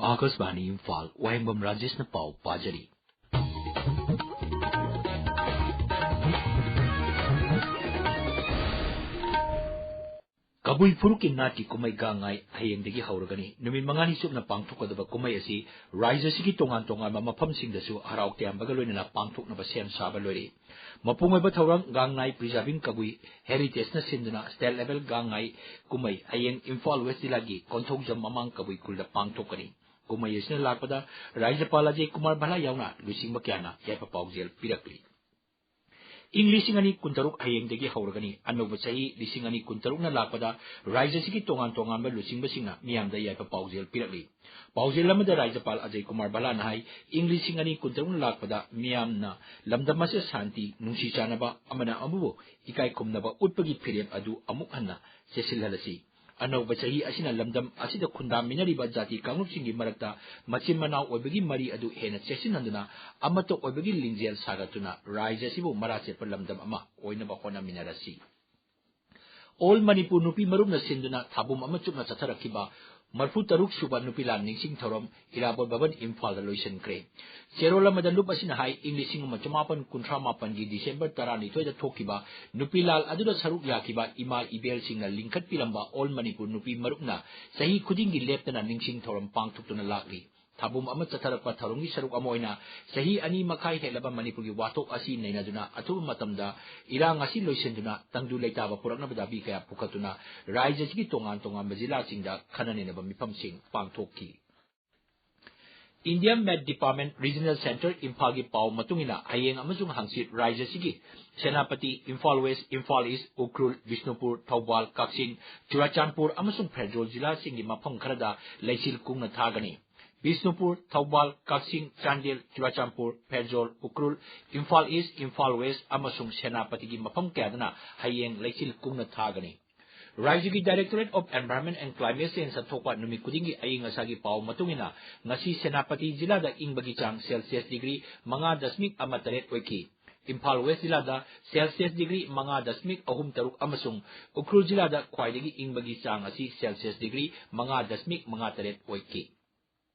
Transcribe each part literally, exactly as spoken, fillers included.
ꯑꯥꯀꯥꯁꯕꯥꯅꯤ ꯏꯝꯐꯥꯜ, ꯋꯥꯍꯦꯡꯕꯝ ꯔꯥꯖꯦꯁꯅ ꯄꯥꯎ ꯄꯥꯖꯔꯤ꯫ ꯀꯕꯨꯏ ꯐꯨꯔꯨꯞꯀꯤ ꯅꯥꯠꯀꯤ ꯀꯨꯝꯍꯩ ꯒꯥꯡꯉꯥꯏ ꯍꯌꯦꯡꯗꯒꯤ ꯍꯧꯔꯒꯅꯤ꯫ ꯅꯨꯃꯤꯠ ꯃꯉꯥꯅꯤ ꯆꯨꯞꯅ ꯄꯥꯡꯊꯣꯛꯀꯗꯕ ꯀꯨꯝꯍꯩ ꯑꯁꯤ ꯔꯥꯖ꯭ꯌ ꯑꯁꯤꯒꯤ ꯇꯣꯉꯥꯟ ꯇꯣꯉꯥꯟꯕ ꯃꯐꯝꯁꯤꯡꯗꯁꯨ ꯍꯔꯥꯎ ꯇꯌꯥꯝꯕꯒ ꯂꯣꯏꯅꯅ ꯄꯥꯡꯊꯣꯛꯅꯕ ꯁꯦꯝ ꯁꯥꯕ ꯂꯣꯏꯔꯦ꯫ ꯃꯄꯨꯡ ꯑꯣꯏꯕ ꯊꯧꯔꯝ ꯒꯥꯡꯉꯥꯏ Preserving Kabui Heritageꯅ ꯁꯤꯟꯗꯨꯅ State Level ꯒꯥꯡꯉꯥꯏ ꯀꯨꯝꯍꯩ ꯍꯌꯦꯡ ꯏꯝꯐꯥꯜ West ꯖꯤꯂꯥꯒꯤ ꯀꯣꯟꯊꯧꯖꯝ ꯃꯃꯥꯡ ꯀꯕꯨꯏ ꯈꯨꯜꯗ ꯄꯥꯡꯊꯣꯛꯀꯅꯤ꯫ ꯀꯨꯝꯍꯩ ꯑꯁꯤꯅ ꯂꯥꯛꯄꯗ ꯔꯥꯖ꯭ꯌꯄꯥꯜ ꯑꯖꯌ ꯀꯨꯃꯥꯔ ꯚꯜꯂꯥ ꯌꯥꯎꯅ ꯂꯨꯆꯤꯡꯕ ꯀꯌꯥꯅ ꯌꯥꯏꯐ ꯄꯥꯎꯖꯦꯜ ꯄꯤꯔꯛꯂꯤ꯫ ꯏꯪ ꯂꯤꯁꯤꯡ ꯑꯅꯤ ꯀꯨꯟꯇꯔꯨꯛ ꯍꯌꯦꯡꯗꯒꯤ ꯍꯧꯔꯒꯅꯤ꯫ ꯑꯅꯧꯕ ꯆꯍꯤ ꯂꯤꯁꯤꯡ ꯑꯅꯤ ꯀꯨꯟꯇꯔꯨꯛꯅ ꯂꯥꯛꯄꯗ ꯔꯥꯖ꯭ꯌ ꯑꯁꯤꯒꯤ ꯇꯣꯉꯥꯟ ꯇꯣꯉꯥꯟꯕ ꯂꯨꯆꯤꯡꯕꯁꯤꯡꯅ ꯃꯤꯌꯥꯝꯗ ꯌꯥꯏꯐ ꯄꯥꯎꯖꯦꯜ ꯄꯤꯔꯛꯂꯤ꯫ ꯄꯥꯎꯖꯦꯜ ꯑꯃꯗ ꯔꯥꯖ꯭ꯌꯄꯥꯜ ꯑꯖꯌ ꯀꯨꯃꯥꯔ ꯚꯜꯂꯥꯅ ꯍꯥꯏ, ꯏꯪ ꯂꯤꯁꯤꯡ ꯑꯅꯤ ꯀꯨꯟꯇꯔꯨꯛꯅ ꯂꯥꯛꯄꯗ ꯃꯤꯌꯥꯝꯅ ꯂꯝꯗꯝ ꯑꯁꯤꯗ ꯁꯥꯟꯇꯤ, ꯅꯨꯡꯁꯤ ꯆꯥꯟꯅꯕ, ꯑꯃꯅ ꯑꯃꯕꯨ ꯏꯀꯥꯏ ꯈꯨꯝꯅꯕ ꯎꯠꯄꯒꯤ ꯐꯤꯔꯦꯞ ꯑꯗꯨ ꯑꯃꯨꯛ ꯍꯟꯅ ꯆꯦꯠꯁꯤꯜꯍꯜꯂꯁꯤ꯫ ꯑꯅꯧꯕ ꯆꯍꯤ ꯑꯁꯤꯅ ꯂꯝꯗꯝ ꯑꯁꯤꯗ ꯈꯨꯟꯗꯥꯃꯤꯟꯅꯔꯤꯕ ꯖꯥꯇꯤ ꯀꯥꯡꯂꯨꯞꯁꯤꯡꯒꯤ ꯃꯔꯛꯇ ꯃꯆꯤꯟ ꯃꯅꯥꯎ ꯑꯣꯏꯕꯒꯤ ꯃꯔꯤ ꯑꯗꯨ ꯍꯦꯟꯅ ꯆꯦꯠꯁꯤꯟꯍꯟꯗꯨꯅ ꯑꯃꯠꯇ ꯑꯣꯏꯕꯒꯤ ꯂꯤꯡꯖꯦꯜ ꯁꯥꯒꯠꯇꯨꯅ ꯔꯥꯖ꯭ꯌ ꯑꯁꯤꯕꯨ ꯃꯔꯥ ꯆꯦꯠꯄ ꯂꯝꯗꯝ ꯑꯃ ꯑꯣꯏꯅꯕ ꯍꯣꯠꯅꯃꯤꯟꯅꯔꯁꯤ꯫ All Manipur ꯅꯨꯄꯤ ꯃꯔꯨꯞꯅ ꯁꯤꯟꯗꯨꯅ ꯊꯥꯕꯨꯝ ꯑꯃ ꯆꯨꯞꯅ ꯆꯠꯊꯔꯛꯈꯤꯕ ꯃꯔꯤꯐꯨ ꯇꯔꯨꯛ ꯁꯨꯕ ꯅꯨꯄꯤ ꯂꯥꯟ ꯅꯤꯡꯁꯤꯡ ꯊꯧꯔꯝ ꯏꯔꯥꯕꯣꯠ ꯚꯕꯟ ꯏꯝꯐꯥꯜꯗ ꯂꯣꯏꯁꯤꯟꯈ꯭ꯔꯦ꯫ ꯆꯦꯔꯣꯜ ꯑꯃꯗ ꯂꯨꯞ ꯑꯁꯤꯅ ꯍꯥꯏ, ꯏꯪ ꯂꯤꯁꯤꯡ ꯑꯃ ꯆꯃꯥꯄꯟ ꯀꯨꯟꯊ꯭ꯔꯥ ꯃꯥꯄꯟꯒꯤ ꯗꯤꯁꯦꯝꯕꯔ ꯇꯔꯥꯅꯤꯊꯣꯏꯗ ꯊꯣꯛꯈꯤꯕ ꯅꯨꯄꯤ ꯂꯥꯜ ꯑꯗꯨꯗ ꯁꯔꯨꯛ ꯌꯥꯈꯤꯕ ꯏꯃꯥ ꯏꯕꯦꯜꯁꯤꯡꯅ ꯂꯤꯡꯈꯠꯄꯤꯔꯝꯕ All Manipur ꯅꯨꯄꯤ ꯃꯔꯨꯞꯅ ꯆꯍꯤ ꯈꯨꯗꯤꯡꯒꯤ ꯂꯦꯞꯇꯅ ꯅꯤꯡꯁꯤꯡ ꯊꯧꯔꯝ ꯄꯥꯡꯊꯣꯛꯇꯨꯅ ꯂꯥꯛꯂꯤ꯫ ꯊꯥꯕꯨꯝ ꯑꯃ ꯆꯠꯊꯔꯛꯄ ꯊꯧꯔꯝꯒꯤ ꯁꯔꯨꯛ ꯑꯃ ꯑꯣꯏꯅ ꯆꯍꯤ ꯑꯅꯤ ꯃꯈꯥꯏ ꯍꯦꯜꯂꯕ ꯃꯅꯤꯄꯨꯔꯒꯤ ꯋꯥꯊꯣꯛ ꯑꯁꯤ ꯅꯩꯅꯗꯨꯅ ꯑꯊꯨꯕ ꯃꯇꯝꯗ ꯏꯔꯥꯡ ꯑꯁꯤ ꯂꯣꯏꯁꯤꯟꯗꯨꯅ ꯇꯪꯗꯨ ꯂꯩꯇꯥꯕ ꯄꯨꯔꯛꯅꯕ ꯗꯥꯕꯤ ꯀꯌꯥ ꯄꯨꯈꯠꯇꯨꯅ ꯔꯥꯖ꯭ꯌ ꯑꯁꯤꯒꯤ ꯇꯣꯉꯥꯟ ꯇꯣꯉꯥꯟꯕ ꯖꯤꯂꯥꯁꯤꯡꯗ ꯈꯟꯅ ꯅꯩꯅꯕ ꯃꯤꯐꯝꯁꯤꯡ ꯄꯥꯡꯊꯣꯛꯈꯤ꯫ Indian Met Department Regional Centre ꯏꯝꯐꯥꯜꯒꯤ ꯄꯥꯎ ꯃꯇꯨꯡ ꯏꯟꯅ ꯍꯌꯦꯡ ꯑꯃꯁꯨꯡ ꯍꯪꯆꯤꯠ ꯔꯥꯖ꯭ꯌ ꯑꯁꯤꯒꯤ ꯁꯦꯅꯥꯄꯇꯤ, ꯏꯝꯐꯥꯜ West, ꯏꯝꯐꯥꯜ East, ꯎꯈ꯭ꯔꯨꯜ, ꯕꯤꯁꯅꯨꯄꯨꯔ, ꯊꯧꯕꯥꯜ, ꯀꯛꯆꯤꯡ, ꯆꯨꯔꯥꯆꯥꯟꯄꯨꯔ ꯑꯃꯁꯨꯡ ꯐꯦꯔꯖꯣꯜ ꯖꯤꯂꯥꯁꯤꯡꯒꯤ ꯃꯐꯝ ꯈꯔꯗ ꯂꯩꯆꯤꯜ ꯀꯨꯡꯅ ꯊꯥꯒꯅꯤ꯫ ꯕꯤꯁꯅꯨꯄꯨꯔ, ꯊꯧꯕꯥꯜ, ꯀꯛꯆꯤꯡ, ꯆꯥꯟꯗꯦꯜ, ꯆꯨꯔꯥꯆꯥꯟꯄꯨꯔ, ꯐꯦꯔꯖꯣꯜ, ꯎꯈ꯭ꯔꯨꯜ, ꯏꯝꯐꯥꯜ East, ꯏꯝꯐꯥꯜ West ꯑꯃꯁꯨꯡ ꯁꯦꯅꯥꯄꯇꯤꯒꯤ ꯃꯐꯝ ꯀꯌꯥꯗꯅ ꯍꯌꯦꯡ ꯂꯩꯆꯤꯜ ꯀꯨꯡꯅ ꯊꯥꯒꯅꯤ꯫ ꯔꯥꯖ꯭ꯌꯒꯤ Directorate of Environment and Climate Changeꯅ ꯊꯣꯛꯄ ꯅꯨꯃꯤꯠ ꯈꯨꯗꯤꯡꯒꯤ ꯑꯏꯪ ꯑꯁꯥꯒꯤ ꯄꯥꯎ ꯃꯇꯨꯡ ꯏꯟꯅ, ꯉꯁꯤ ꯁꯦꯅꯥꯄꯇꯤ ꯖꯤꯂꯥꯗ ꯏꯪꯕꯒꯤ ꯆꯥꯡ ꯁꯦꯜꯁꯤꯌꯁ ꯗꯤꯒ꯭ꯔꯤ ꯃꯉꯥ ꯗꯁꯃꯤꯛ ꯑꯃ ꯇꯔꯦꯠ ꯑꯣꯏꯈꯤ꯫ ꯏꯝꯐꯥꯜ West ꯖꯤꯂꯥꯗ ꯁꯦꯜꯁꯤꯌꯁ ꯗꯤꯒ꯭ꯔꯤ ꯃꯉꯥ ꯗꯁꯃꯤꯛ ꯑꯍꯨꯝ ꯇꯔꯨꯛ ꯑꯃꯁꯨꯡ ꯎꯈ꯭ꯔꯨꯜ ꯖꯤꯂꯥꯗ ꯈ꯭ꯋꯥꯏꯗꯒꯤ ꯏꯪꯕꯒꯤ ꯆꯥꯡ ꯑꯁꯤ ꯁꯦꯜꯁꯤꯌꯁ ꯗꯤꯒ꯭ꯔꯤ ꯃꯉꯥ ꯗꯁꯃꯤꯛ ꯃꯉꯥ ꯇꯔꯦꯠ ꯑꯣꯏꯈꯤ꯫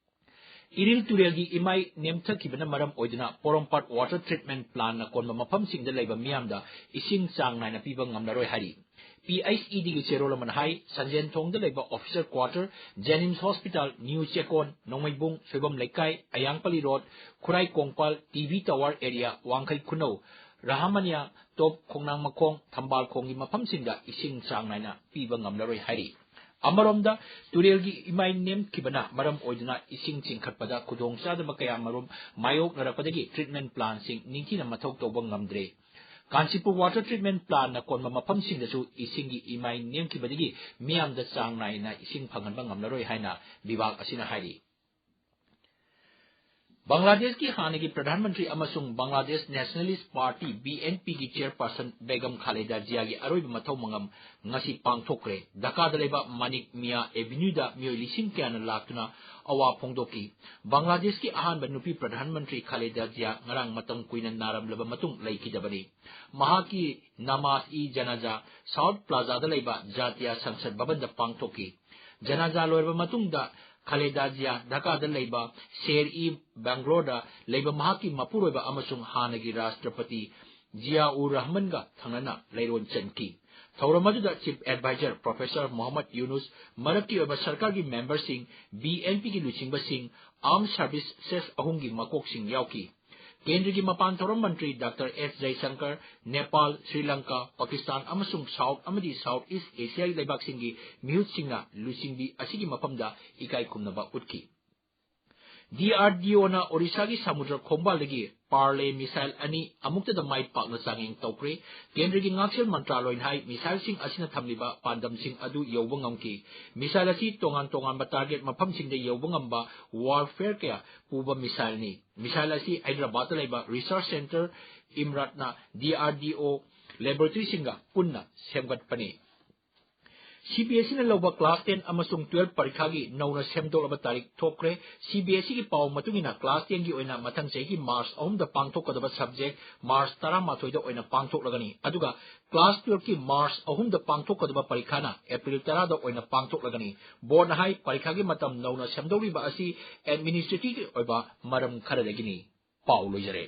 ꯏꯔꯤꯜ ꯇꯨꯔꯦꯜꯒꯤ ꯏꯃꯥꯏ ꯅꯦꯝꯊꯈꯤꯕꯅ ꯃꯔꯝ ꯑꯣꯏꯗꯨꯅ ꯄꯣꯔꯣꯝꯄꯥꯠ ꯋꯥꯇꯔ ꯇ꯭ꯔꯤꯠꯃꯦꯟ ꯄ꯭ꯂꯥꯟꯅ ꯀꯣꯟꯕ ꯃꯐꯝꯁꯤꯡꯗ ꯂꯩꯕ ꯃꯤꯌꯥꯝꯗ ꯏꯁꯤꯡ ꯆꯥꯡ ꯅꯥꯏꯅ ꯄꯤꯕ ꯉꯝꯂꯔꯣꯏ ꯍꯥꯏꯔꯤ꯫ ꯄꯤ ꯑꯩꯆ ꯏ ꯗꯤꯒꯤ ꯆꯦꯔꯣꯜ ꯑꯃꯅ ꯍꯥꯏ, ꯁꯟꯖꯦꯟꯊꯣꯡꯗ ꯂꯩꯕ officer quarter, JNIMS hospital, new Checkon, Nongmeibung, Soibam Leikai, Ayangpalli road, Khurai Kongpal, T V tower area, Wangkhei Khunou, ꯔꯍꯥꯃꯅꯤꯌꯥ, ꯇꯣꯞ ꯈꯣꯡꯅꯥꯡ ꯃꯈꯣꯡ, ꯊꯝꯕꯥꯜ ꯈꯣꯡꯒꯤ ꯃꯐꯝꯁꯤꯡꯗ ꯏꯁꯤꯡ ꯆꯥꯡ ꯅꯥꯏꯅ ꯄꯤꯕ ꯉꯝꯂꯔꯣꯏ ꯍꯥꯏꯔꯤ꯫ ꯑꯃꯔꯣꯝꯗ, ꯇꯨꯔꯦꯜꯒꯤ ꯏꯃꯥꯏ ꯅꯦꯝꯈꯤꯕꯅ ꯃꯔꯝ ꯑꯣꯏꯗꯨꯅ ꯏꯁꯤꯡ ꯆꯤꯡꯈꯠꯄꯗ ꯈꯨꯗꯣꯡꯆꯥꯗꯕ ꯀꯌꯥ ꯃꯔꯨꯝ ꯃꯥꯌꯣꯛꯅꯔꯛꯄꯗꯒꯤ ꯇ꯭ꯔꯤꯠꯃꯦꯟ ꯄ꯭ꯂꯥꯟꯁꯤꯡ ꯅꯤꯡꯊꯤꯅ ꯃꯊꯧ ꯇꯧꯕ ꯉꯝꯗ꯭ꯔꯦ꯫ ꯀꯥꯟꯆꯤꯄꯨꯔ ꯋꯥꯇꯔ ꯇ꯭ꯔꯤꯠꯃꯦꯟ ꯄ꯭ꯂꯥꯟꯅ ꯀꯣꯟꯕ ꯃꯐꯝꯁꯤꯡꯗꯁꯨ ꯏꯁꯤꯡꯒꯤ ꯏꯃꯥꯏ ꯅꯦꯝꯈꯤꯕꯗꯒꯤ ꯃꯤꯌꯥꯝꯗ ꯆꯥꯡ ꯅꯥꯏꯅ ꯏꯁꯤꯡ ꯐꯪꯍꯟꯕ ꯉꯝꯂꯔꯣꯏ ꯍꯥꯏꯅ ꯕꯤꯚꯥꯒ ꯑꯁꯤꯅ ꯍꯥꯏꯔꯤ꯫ ꯕꯪꯒ꯭ꯂꯥꯗꯦꯁꯀꯤ ꯍꯥꯟꯅꯒꯤ ꯄ꯭ꯔꯙꯥꯟ ꯃꯟꯇ꯭ꯔꯤ ꯑꯃꯁꯨꯡ Bangladesh nationalist party, B N ꯄꯤꯒꯤ ꯆꯦꯌꯔꯄꯔꯁꯟ ꯕꯦꯒꯝ ꯈꯥꯂꯦꯗꯥ ꯖꯤꯌꯥꯒꯤ ꯑꯔꯣꯏꯕ ꯃꯊꯧ ꯃꯉꯝ ꯉꯁꯤ ꯄꯥꯡꯊꯣꯛꯈ꯭ꯔꯦ꯫ ꯙꯥꯀꯥꯗ ꯂꯩꯕ ꯃꯥꯅꯤꯛ ꯃꯤꯌꯥ ꯑꯦꯚꯤꯅ꯭ꯌꯨꯗ ꯃꯤꯑꯣꯏ ꯂꯤꯁꯤꯡ ꯀꯌꯥꯅ ꯂꯥꯛꯇꯨꯅ ꯑꯋꯥ ꯐꯣꯡꯗꯣꯛꯈꯤ꯫ ꯕꯪꯒ꯭ꯂꯥꯗꯦꯁꯀꯤ ꯑꯍꯥꯟꯕ ꯅꯨꯄꯤ ꯄ꯭ꯔꯙꯥꯟ ꯃꯟꯇ꯭ꯔꯤ ꯈꯥꯂꯦꯗꯥ ꯖꯤꯌꯥ ꯉꯔꯥꯡ ꯃꯇꯝ ꯀꯨꯏꯅ ꯅꯥꯔꯝꯂꯕ ꯃꯇꯨꯡ ꯂꯩꯈꯤꯗꯕꯅꯤ꯫ ꯃꯍꯥꯛꯀꯤ ꯅꯃꯥꯖ-ꯏ-ꯖꯅꯥꯖꯥ ꯁꯥꯎꯠ ꯄ꯭ꯂꯥꯖꯥꯗ ꯂꯩꯕ ꯖꯥꯇꯤꯌꯥ ꯁꯪꯁꯗ ꯚꯕꯟꯗ ꯄꯥꯡꯊꯣꯛꯈꯤ꯫ ꯖꯅꯥꯖꯥ ꯂꯣꯏꯔꯕ ꯃꯇꯨꯡꯗ ꯈꯥꯂꯦꯗꯥ ꯖꯤꯌꯥ ꯙꯥꯀꯥꯗ ꯂꯩꯕ ꯁꯦꯔ-ꯏ ꯕꯦꯡꯒ꯭ꯂꯣꯔꯗ ꯂꯩꯕ ꯃꯍꯥꯛꯀꯤ ꯃꯄꯨꯔꯣꯏꯕ ꯑꯃꯁꯨꯡ ꯍꯥꯟꯅꯒꯤ ꯔꯥꯁꯇ꯭ꯔꯄꯇꯤ ꯖꯤꯌꯥꯎꯔ ꯔꯍꯃꯟꯒ ꯊꯪꯅꯅ ꯂꯩꯔꯣꯟ ꯆꯟꯈꯤ꯫ ꯊꯧꯔꯝ ꯑꯗꯨꯗ ꯆꯤꯐ ꯑꯦꯗꯚꯥꯏꯖꯔ ꯄ꯭ꯔꯣꯐꯦꯁꯔ ꯃꯣꯍꯝꯃꯗ ꯌꯨꯅꯨꯁ, ꯃꯔꯛꯀꯤ ꯑꯣꯏꯕ ꯁꯔꯀꯥꯔꯒꯤ ꯃꯦꯝꯕꯔꯁꯤꯡ, ꯕꯤ ꯑꯦꯟ ꯄꯤꯒꯤ ꯂꯨꯆꯤꯡꯕꯁꯤꯡ, ꯑꯥꯔꯝ ꯁꯔꯚꯤꯁꯦꯁ ꯑꯍꯨꯝꯒꯤ ꯃꯀꯣꯛꯁꯤꯡ ꯌꯥꯎꯈꯤ꯫ ꯀꯦꯟꯗ꯭ꯔꯒꯤ ꯃꯄꯥꯟ ꯊꯧꯔꯝ ꯃꯟꯇ꯭ꯔꯤ ꯗꯥꯛꯇꯔ ꯑꯦꯁ ꯖꯌꯁꯪꯀꯔ, ꯅꯦꯄꯥꯜ, ꯁ꯭ꯔꯤ ꯂꯪꯀꯥ, ꯄꯥꯀꯤꯁꯇꯥꯟ ꯑꯃꯁꯨꯡ ꯁꯥꯎꯠ ꯑꯃꯗꯤ ꯁꯥꯎꯠ ꯏꯁ ꯑꯦꯁꯤꯌꯥꯒꯤ ꯂꯩꯕꯥꯛꯁꯤꯡꯒꯤ ꯃꯤꯍꯨꯠꯁꯤꯡꯅ ꯂꯨꯆꯤꯡꯕꯤ ꯑꯁꯤꯒꯤ ꯃꯐꯝꯗ ꯏꯀꯥꯏ ꯈꯨꯝꯅꯕ ꯎꯠꯈꯤ꯫ ꯗꯤ ꯑꯥꯔ ꯗꯤ ꯑꯣꯅ ꯑꯣꯔꯤꯁꯥꯒꯤ ꯁꯃꯨꯗ꯭ꯔ ꯈꯣꯡꯕꯥꯜꯗꯒꯤ ꯄꯥꯔꯂꯦ ꯃꯤꯁꯥꯏꯜ ꯑꯅꯤ ꯑꯃꯨꯛꯇꯗ ꯃꯥꯏ ꯄꯥꯛꯅ ꯆꯥꯡꯌꯦꯡ ꯇꯧꯈ꯭ꯔꯦ꯫ ꯀꯦꯟꯗ꯭ꯔꯒꯤ ꯉꯥꯛꯁꯦꯜ ꯃꯟꯇ꯭ꯔꯥꯂꯣꯏꯅ ꯍꯥꯏ, ꯃꯤꯁꯥꯏꯜꯁꯤꯡ ꯑꯁꯤꯅ ꯊꯝꯂꯤꯕ ꯄꯥꯟꯗꯝꯁꯤꯡ ꯑꯗꯨ ꯌꯧꯕ ꯉꯝꯈꯤ꯫ ꯃꯤꯁꯥꯏꯜ ꯑꯁꯤ ꯇꯣꯉꯥꯟ ꯇꯣꯉꯥꯟꯕ ꯇꯥꯔꯒꯦꯠ ꯃꯐꯝꯁꯤꯡꯗ ꯌꯧꯕ ꯉꯝꯕ ꯋꯥꯔꯐꯦꯌꯔ ꯀꯌꯥ ꯄꯨꯕ ꯃꯤꯁꯥꯏꯜꯅꯤ꯫ ꯃꯤꯁꯥꯏꯜ ꯑꯁꯤ ꯍꯥꯏꯗ꯭ꯔꯕꯥꯗꯇ ꯂꯩꯕ ꯔꯤꯁꯔꯆ ꯁꯦꯟꯇꯔ ꯏꯝꯔꯥꯠꯅ ꯗꯤ ꯑꯥꯔ ꯗꯤ ꯑꯣ ꯂꯦꯕꯣꯔꯦꯇꯔꯤꯁꯤꯡꯒ ꯄꯨꯟꯅ ꯁꯦꯝꯒꯠꯄꯅꯤ꯫ ꯁꯤ ꯕꯤ ꯑꯦꯁ ꯏꯅ ꯂꯧꯕ ꯀ꯭ꯂꯥꯁ ꯇꯦꯟ ꯑꯃꯁꯨꯡ ꯇꯨꯋꯦꯜꯐ ꯄꯔꯤꯈꯥꯒꯤ ꯅꯧꯅ ꯁꯦꯝꯗꯣꯛꯂꯕ ꯇꯥꯔꯤꯛ ꯊꯣꯛꯈ꯭ꯔꯦ꯫ ꯁꯤ ꯕꯤ ꯑꯦꯁ ꯏꯒꯤ ꯄꯥꯎ ꯃꯇꯨꯡ ꯏꯟꯅ ꯀ꯭ꯂꯥꯁ ꯇꯦꯟꯒꯤ ꯑꯣꯏꯅ ꯃꯊꯪ ꯆꯍꯤꯒꯤ ꯃꯥꯔꯆ ꯑꯍꯨꯝꯗ ꯄꯥꯡꯊꯣꯛꯀꯗꯕ ꯁꯕꯖꯦꯛ ꯃꯥꯔꯆ ꯇꯔꯥꯃꯥꯊꯣꯏꯗ ꯑꯣꯏꯅ ꯄꯥꯡꯊꯣꯛꯂꯒꯅꯤ꯫ ꯑꯗꯨꯒ ꯀ꯭ꯂꯥꯁ ꯇꯨꯋꯦꯜꯐꯀꯤ ꯃꯥꯔꯆ ꯑꯍꯨꯝꯗ ꯄꯥꯡꯊꯣꯛꯀꯗꯕ ꯄꯔꯤꯈꯥꯅ ꯑꯦꯄ꯭ꯔꯤꯜ ꯇꯔꯥꯗ ꯑꯣꯏꯅ ꯄꯥꯡꯊꯣꯛꯂꯒꯅꯤ꯫ ꯕꯣꯔꯗꯅ ꯍꯥꯏ, ꯄꯔꯤꯈꯥꯒꯤ ꯃꯇꯝ ꯅꯧꯅ ꯁꯦꯝꯗꯧꯔꯤꯕ ꯑꯁꯤ ꯑꯦꯗꯃꯤꯅꯤꯁꯇ꯭ꯔꯦꯇꯤꯚꯀꯤ ꯑꯣꯏꯕ ꯃꯔꯝ ꯈꯔꯗꯒꯤꯅꯤ꯫ ꯄꯥꯎ ꯂꯣꯏꯖꯔꯦ꯫